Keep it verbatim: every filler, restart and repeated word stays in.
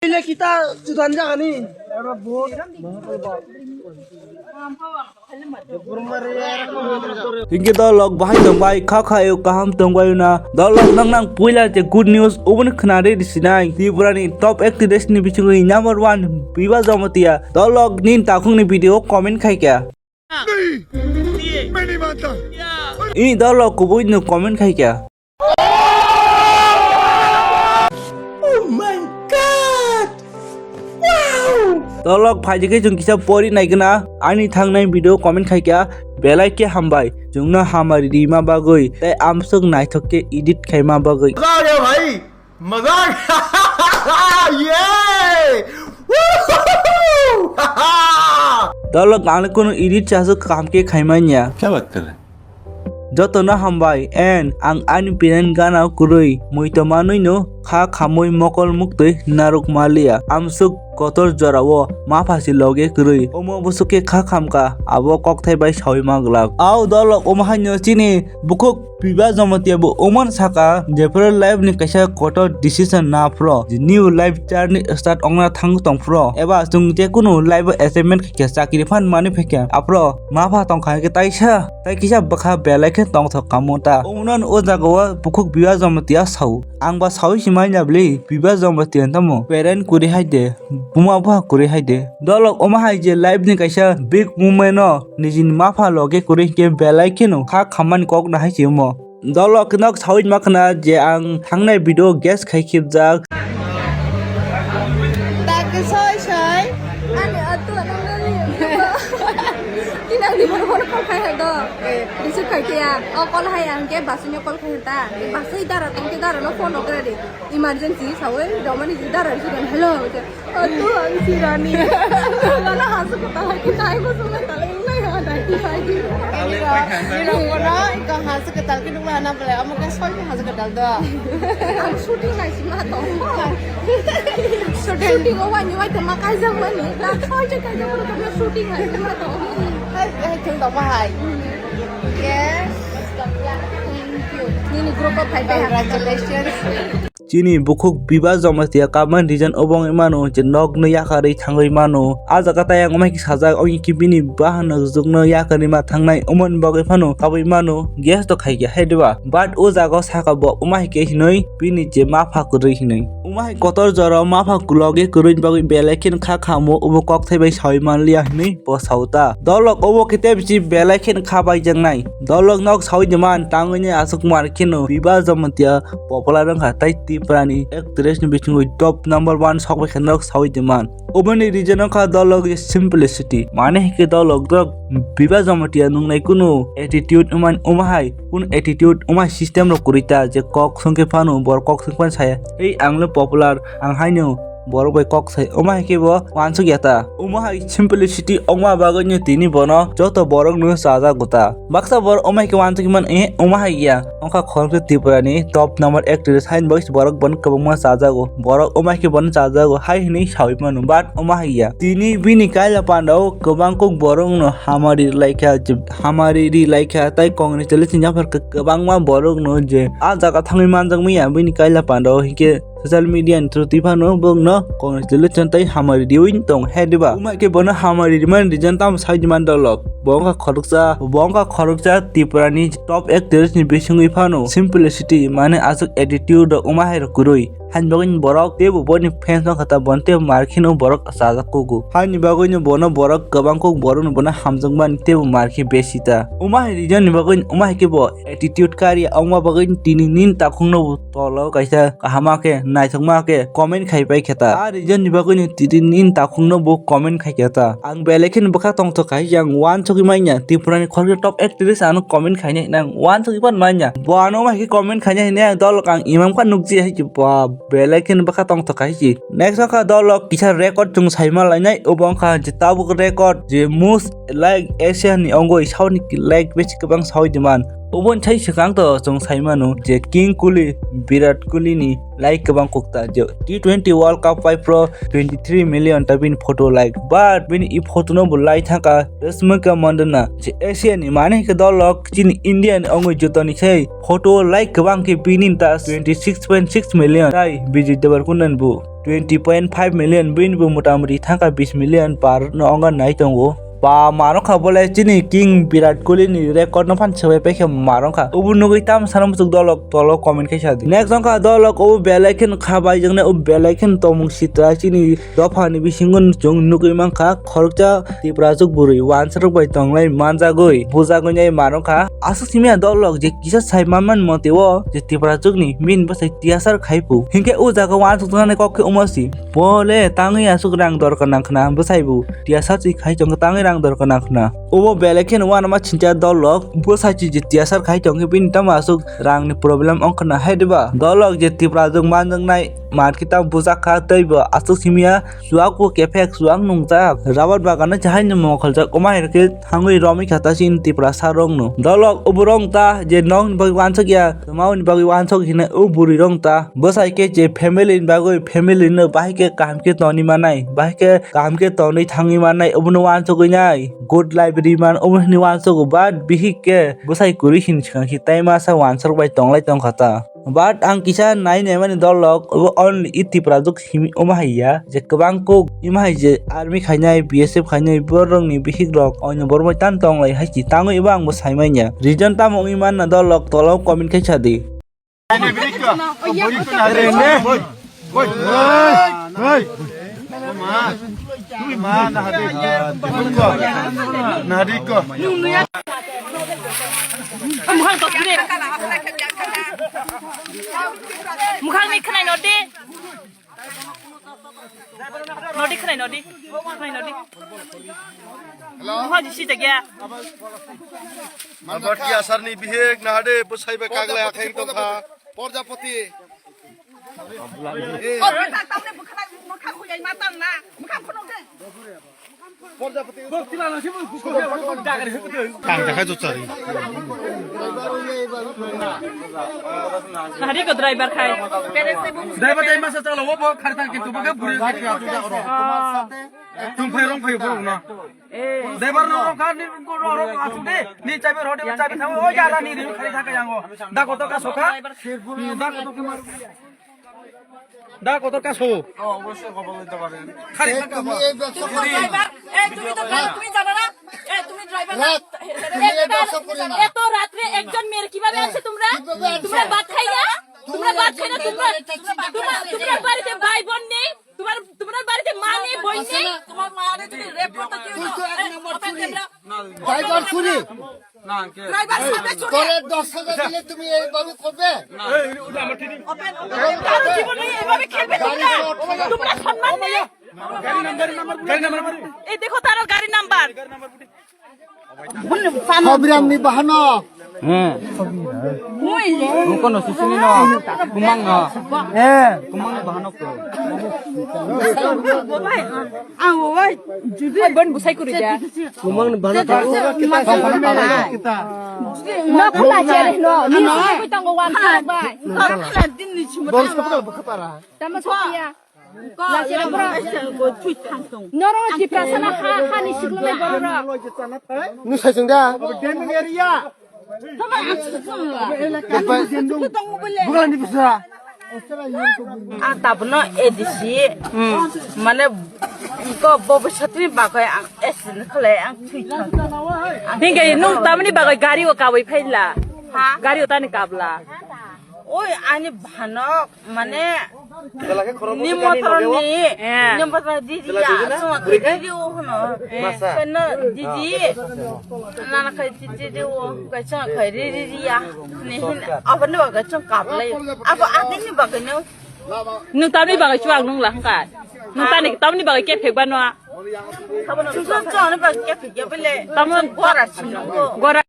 Ile kita judan jagani. Hingke dolok bahai tongbai, kha khayo kaham tongbai na. Dolok nang nang puila je good news oboni khna re risinai. Tripura ni top actress ni bisingo number one Biba Jamatia. Dolok nin takhung ni video comment khai kya? नहीं, मैं नहीं मानता। I dolok kubui no comment khai kya? Oh my God! Wow! Dolok phaijikhe chwng kisa pori naigwna ani thangnai video comment khaikha belai khe hambai chwngno hamari rima bagwi tei amswk naithok khe edit khaima bagwi. मजा आ गया भाई, मजा आ गया। ये Dolok ang kunu edit chaswk kaham khe khaimanya. क्या बात कर रहे हैं? Jotono hambai, and ang ani peren gana kwrwi, muitu manwino kha khamwi mokol muktwi narwk maliya. Amswk kotor jorao maphasi loge kwrwi, omo bwswk khe kha khamkha, abo kokthai bai sawi ma glak. Au dolok omo haino chini bukhuk Biba Jamatia bo omo saka, jephuru life ni kaisa kotor decision na phuru, je new life journey start ongna thang tong phuru, eba chwng je kunu life o achievement khe chakri phan mani phaikha, aphuru mapha tongkha khe taisa. Tai kisa bwkha belai khe tongthok kamo ta. Omono o jaga o bukhuk Biba Jamatia sao. Ang ba saui si manya bwli Biba Jamatia tamo. Parent kwrwi hai de, buma bupha kwrwi hai de. Dolok omo hai je life ni kaisa big moment no nijini mapha loge kwrwi hinkhe belai kheno kha khammani kok nahai se omo. Dolok nok saui ma khna je ang thangnai video guest khai khibjak. Tagi soi soi. Ani atu nang nang. Kinang di bono bono call khai hai do. Eh, receive khai khe ya. O call hai ang ke basui no call khai ta. Basui dara tong ke dara no phone no kra di. Emergency sawi domani di dara receive kan. Hello. Atu ang si Rani. Mana hasu ko ta hai ki tai ko sunga ta lai lai ha dai ki tai ki. Ani ro, ni ro ko na, iko hasu ko ta ki nukla na bole. Amo ke soi hasu ko dal do. Ang shooting lai si ma to. Shooting o wani wai te ma kai jang mani. Na soi je kai jang mani shooting lai si ma to. Hai, hai, thung do ma hai. Yes. Thank you. Nini group of five. Congratulations. Chini bukhuk Biba Jamatia comment reason obo wngwi mano je nokno yakarwi thangwi mano. A jaga tei ang omai khe sajak, ongni khe bini bahan jwkno yakarwi ma thangnai, omoni bagwi phano kabui mano, guest to khai khe hai diba? But o jaga o saka bo, "Omo hai khe hinwi bini je mapha kwrwi hinwi." Omo hai kotor jora mapha loge kwrwini bagwi belai kheno kha khamo, obo kokthai bai sawi manliya hinwi bo sao ta. Dolok obo khe tei bisi belai kheno kha baijaknai. Dolok nok sawi de man, tangwi ni aswk mar kheno Biba Jamatia popular wngkha, tei Tripura ni actress ni bisingwi top number one sok bai khe norok sawi de man. Oboni reason wngkha dolok ni simplicity, mane hwnkhe dolok rok Biba Jamatia nungnai kunu attitude wngmani, omo hai kunu attitude, omo hai system rok kwrwi ta je kok swngkhe phano borok kok swng phano saya, "Ei, ang le popular, ang haino borok bai kok sai." Omo hai khe bo uansuk ya ta. Omo hai simplicity wngma bagwi no tini bono joto borok no chajago ta. Baksa borok omo hai khe uansuk man, eh, omo hai ya. Wngkha khoroksa Tripura ni top number actress haini bagwi borok bono kwbangma chajago. Borok omo hai khe bono chajago hai hinwi sawi mano, but omo hai ya. Tini bini kaila panda o kwbang kok borok no hamari laikha, hamari ri laikha, tei congratulation yapharkha kwbangma borok no je a jaga thangwi manjakmaya bini kaila panda o hinkhe social media ni through twi phano bokno congratulation tei hamari riwi tong he diba? Omo hai khe bono hamari rimani reason tamo sai di man dolok. Bo wngkha khoroksa, bo wngkha khoroksa Tripura ni top actress ni bisingwi phano simplicity, mane aswk attitude rok omo hai rok kwrwi. Haini bagwi borok teibo boni fans wngkha ta, bono teibo mar kheno borok chajak kugo. Haini bagwi no bono borok kwbang kok borok no bono hamjakmani teibo mar khe besi ta. Omo hai reason ni bagwi omo hai khe bo attitude kari wngma bagwi tini nini takhuk no bo tolo kaisa kaham ma khe, naithokma khe comment khai pai khe ta. A reason ni bagwi no tini nini takhuk no bo comment khai khe ta. Ang belai kheno bwkha tongthok khai, ang uansugwi manya Tripura ni khoroksa top actress ano comment khainai hinwi ang uansugwi phan manya. Bo ano omo hai khe comment khainai hinwi ang dolok ang imam kha nukji hai khe ba belai kheno bwkha tongthok khai khe. Next wngkha dolok kisa record chwng saima lainai, obo wngkha je tabuk record je most like Asia ni ongoi sauni like besi kwbang sawi diman. Oboni sai swkang to chwng sai mano je King Kohli, Virat Kohli ni like kwbang kok ta je T twenty World Cup pai pro twenty three million ta bini photo like, but bini i photo no bo like thangkha Rashmika Mandanna je Asia ni, mane hwnkhe dolok chini India ni ongoi jotoni sai photo like kwbang khe bini ta twenty six point six million, tai Vijay Devarkonda ni bo twenty point five million, bini bo mota moti thangkha bis million par no ongna nai tongo. Ba marokha bole chini King Virat Kohli ni record no phan sebai paikha marokha. Obo nugui tam sana muchuk dolok tolo comment khe sadi. Next ongkha dolok obo belai khen khabai jwngnai obo belai khen tongmung sitra chini dopha ni bisingo chwng nugui mankha khoroksa Tiprajwk bwrwi wansarok bai tonglai manjagwi bujagwi nai marokha. Aswk simi a dolok je kisa sai manman mote o je Tiprajwk ni min bwsai tiyasar khai phu. Hinkhe o jaga wansuk thangnani kok khe omo si. Bo le tangwi aswk rang dorkar nang khna bwsai bo tiyasar si khai chong tangwi rang dorkar nang khna. Obo belai kheno uanama chincha dolok bwsai si je tiyasar khai tong khe bini tamo aswk rang ni problem ong khna hai diba. Dolok je Tiprajwk manjaknai mat kita bujak kha tei bo aswk simi a chuak bo kephek chuak nungjak. Rabar bagan no chahai ni mokol jak omo hai khe thangwi romwi kha ta chini Tiprasa rok no. Dolok obo rong ta je nok ni bagwi wansuk ya, tma ni bagwi wansuk hinwi o bwrwi rong ta. Bwsai khe je family ni bagwi family no bahai khe kaham khe tongwi manai, bahai khe kaham khe tongwi thangwi manai, obono wansugwi nai good life ri man obo hinwi wansugo, but bihik khe bwsai kwrwi hin swkang si tai masa wansuk bai tonglai tongkha ta. But ang kisa nai naimani dolok obo only i Tiprajwk simi omo hai ya je kwbang kok imo hai je army khainai B S F khainai borok ni bihik rok oino bormoi tan tonglai hai si tangwi ebo ang bo sai manya reason tamo wngwi manna dolok tolo comment khai sadi. Mukhang ni khwnai nodi. Nodi khwnai nodi. Khwnai nodi. Hello. Mukhang jisi jagya. Abot ki asar ni bihik nahade bwsai bai kaglai akhai tongkha. Porjapoti. Porjapoti. Tang jakha jutsari. Hari ko driver khai. Driver dai masa chala wo bo khari tang kintu bo khe buri khai atu ja oro. Tung phai rong phai bo na. Driver no rong kha ni ko rong asu de. Ni chabi rode chabi thawo o ya ra ni ri khai tha ka yango. Da ko to ka sokha. Da ko to ka mar. Da kotor kaso. অবশ্যই খবর দিতে পারেন। খালি এই, তুমি এই ব্যবসা তুমি করো। ড্রাইভার, এই, তুমি তো ড্রাইভার, তুমি জানো না? এই, তুমি ড্রাইভার না? রাত, তুমি এই ব্যবসা করো না। এত রাত্রে একজন মেয়ের কিভাবে আনছো তোমরা? কিভাবে আনছো? তোমরা ভাত খাই না? তোমরা ভাত খাই না? তোমরা, তোমরা, তোমরা বাড়িতে ভাই বোন নেই? তোমার, তোমার বাড়িতে মা নেই, বোন নেই? তোমার মারে যদি রেপ করতো, কি হতো? তুই তো এক নম্বর চুরি। ড্রাইভার চুরি। না, আঙ্কেল। ড্রাইভার সামনে চলে। তোরে দশ হাজার দিলে তুমি এইভাবে করবে? না। ওপেন, ওপেন, কারো জীবনে এইভাবে খেলবে তোমরা? তোমরা সম্মান নেই? এই দেখো তারও গাড়ি number. Hobram ni bahano. Mui le. Mungko no susuni no. Kumang no. Eh. Kumang no bahano ko. Ang wai. Judi bon busai kuri dia. Kumang ni bana ta. Kita. No, kita chere, no. Ni sini ko tango wan bai. Bol sepeda buka para. Tama sokia. Noro Tiprasa na ha, ha ni siklo na borok. Ni sai sung da. Tama ang siklo. Bukla ni bisa. Ang tabno A D C, hmm, mane ko bo bwsatwi bagwi ang accident khlai ang thwi thang. Hingke nung tamni bagwi gari o kabwi phaila? Ha? Gari o tani kabla? Oi ani bhanok mane ni motor ni, eh, ni motor ni didi ya, suma khe didi o hono. Eh. Keno didi. Nana khe didi o, khe suma khe didi ya. Ni hin, abo ni bagwi chwng kaplai. Abo agini bagwi no. Nung tamni bagwi chuwak nung lang kai. Nung tani tamni bagwi khe phek ba no. Chwng chwng ni bagwi khe phek ya bele. Tamo gora sino. Gora.